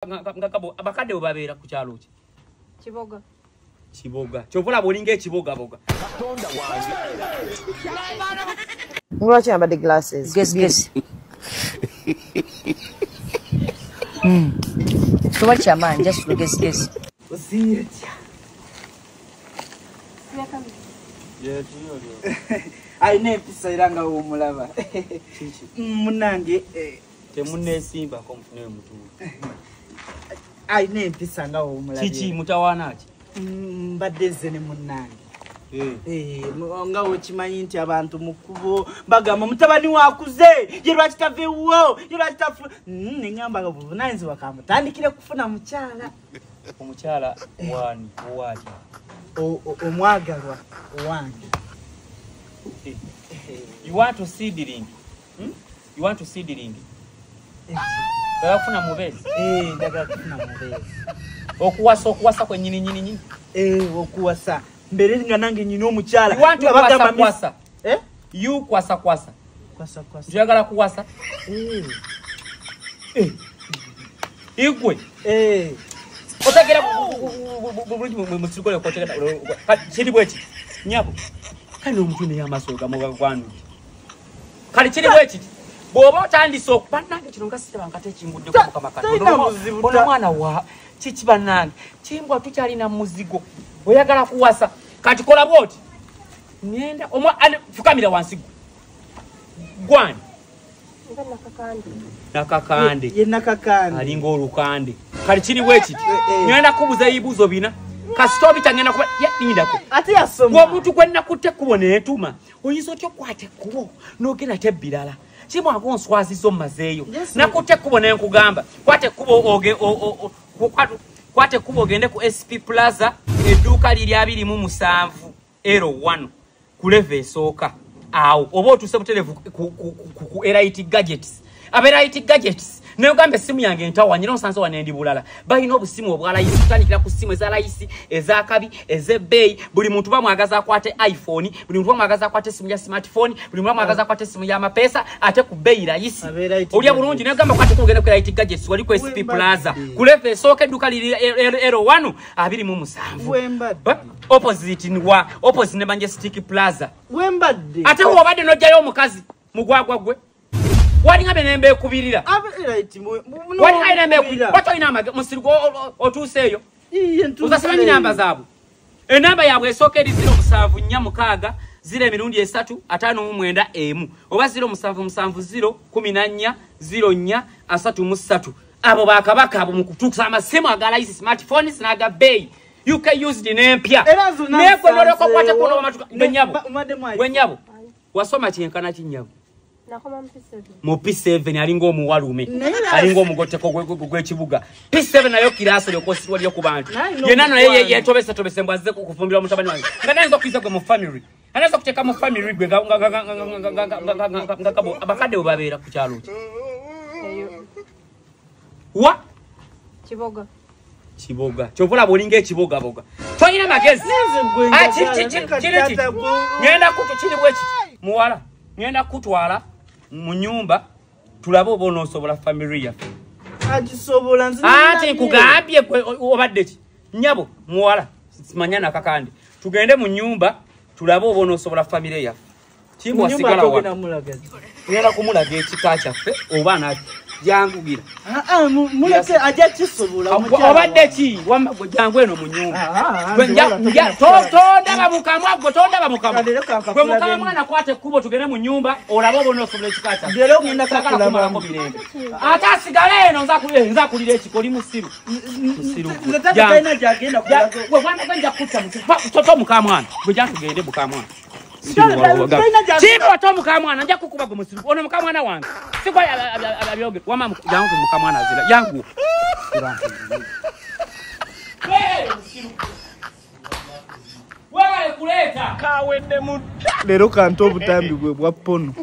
Abakadde bwe babeera ku kyalo ki? Kiboga. Kiboga. Kyova olaba olinga ekibogaboga. Lwaki yambadde glasses? Guess, guess. Tewali kyamaanyi, just guess, guess. Osiye otya? Alina empisa era nga w'omulaba. Munnange Temunneesimbako mufune mutuula. Alina empisa nga w'omulaba. Kiki mutawaana ki? Mbadde nze ne munnange. Nga wekimanyi nti abantu mu kkubo bagamba mutabani wakuze, ye lwaki tava ewuwo, ye lwaki tafu. Ne ŋŋamba nga buvunaanyizibwa kamutandikire kufuna mukyala. Omukyala waani owaaki? Omwagalwa owange. You want to see the ring? You want to see the ring? Oyagala kufuna mubeezi? Njagala kufuna mubeezi. Okuwasa okuwasa kwe nnyini nnyini nnyini? Okuwasa. Mbeere nga nange nnyina omukyala. You want to Nga bagamba kwasa kwasa? Eh? You kwasa kwasa. Kwasa kwasa. Njagala kuwasa? Igwe. Otegera bulungi mu sirikole otegera kiri bwe kiti. Nnyabo. Kale omuntu naye amaaso gamugwanudde. Kale kiri bwe kiti. Bw'oba otandise bannange kino nga siraba nga tekinguddeko Mukama Katonda. Talina buzibu Ono mwana wa kiki bannange? Kimbwa tukyalina muzigo. Oyagala kuwasa. Kati kola bw'oti. Ŋŋenda fukamira wansi gwe. Gwani? Nze Nakakande. Nakakande. Ye Nakakande. Alinga olukande. Kale kiri bwe kiti. Ŋŋenda kubuuza ebibuuzo bina. Kasita obita ŋŋenda kuba lindako. Ate yasoma. Gwe omuntu gwe nakutte ekkubo neetuma. Oyinza otya okukwata ekkubo n'ogenda te ebirala? Kimwako onswaziza ommazeeyo. Nakutte ekkubo ne nkugamba. Kwata ekkubo oge kwata ekkubo ogende ku SP Plaza edduuka liri 27 L1 ku level esooka. Awo oba otuuse butereevu ku Elite Gadgets. Aba Elite Gadgets naye ogamba essimu yange entawaanya era onsanze wano endi bulala. Balina obusimu obwa layisi, tutandikira ku ssimu eza layisi, ez'akabi, ez'ebbeeyi. Buli muntu bamwagaza akwate iPhone, buli muntu bamwagaza akwate essimu ya smartphone, buli muntu bamwagaza akwate essimu y'amapeesa ate ku bbeeyi layisi. Aba Elite Olya Gadgets. bulungi naye ogamba kwate ogende ku Elite Gadgets wali ku SP Plaza. Ku level esooka edduuka liri L1 27. Wembadde. Ba, opposite wa opposite ne Majestic Plaza. Wembadde. Ate w'obadde n'oggyayo omukazi mugwagwa gwe. Walinga bye nembeekubirira. Aba Elite Walinga nembeekubirira. Wati olina musiri otuuseeyo. Iye ntuuse. Ozasimanyi namba zaabwe. Enamba yaabwe esooka eri 0746 0 emirundi 3 59 emu oba 0770 14 04 33. Abo bakabaka abo mu kutuusa amasimu aga layisi smartphones n'aga bbeeyi. UK used n'empya. Era nzo Naye gwe n'olyoka okwata nasanzeewo. kuno amatuka. Gwe nnyabo. Mwadde mwayi. Gwe nnyabo. Wasoma kyenkana ki nnyabo? Nakoma mu P7. Mu P7 alinga omuwalume. Naye Alinga omugotteko gw'ekibuga. P7 nayo kiraasi olyoka osirwa lyo ku bantu. Naye no Yenna naye mukwano. yetobese mbw azze kufumbirwa mutabani wange. Nga nayinza okuyisa gwe mu family. Anayinza okuteeka mu family gwe nga abakadde bwe babeera ku kyalo ki? Eyo. Wa? Kiboga. Kiboga. Kyova olaba olinga ekibogaboga. Tolina magezi. Nze gwe Ah, njagala, kiri naye kiti. taata Ŋŋenda kutu kiri bwe kiti. Muwala, ŋŋenda kutwala mu nnyumba tulabe oba onoosobola family yaffe. Agisobola nze Ate nina nkugambye gwe obadde ki? Nnyabo, muwala, simanya Nakakande. Tugende mu nnyumba tulabe oba onoosobola family yaffe. Kimbwa Mu nnyumba sigala ate wano. ogenda mulaga ki? Ŋŋenda kumulaga ekika kyaffe oba jangugira. Ah, ah, muleke ajja kisobola omukyala Obadde wange. ki? Wamma gwe jangu eno mu nnyumba. Ah, ah, Gwe nze wala togenda kukola. tondaba mukamwa gwe tondaba mukamwa. Kale leka Gwe mukama nkakulabe. mwana kwata ekkubo tugende mu nnyumba olabe oba onoosobola ekika kyaffe. Leero ogenda Saagala kakulabamu. kumalako mirembe. Ate asigale eno nze akulira ekika oli musiru. Musiru. Nze taata Jangu. talina gy'agenda kulaga. Gwe mwana gwe nja kutta toto mukamwana. Gwe jangu tugende mukamwana. Talina gy'agenda- Kimba to mukamwana nja kukuba gwe musiru. Ono mukamwana wange. Sikwa abyoge. Wama jangu mukamwana azira. Jangu. Wewe musiru. Wewe kuleeta. Leero kante obutambi bwe bwa pono.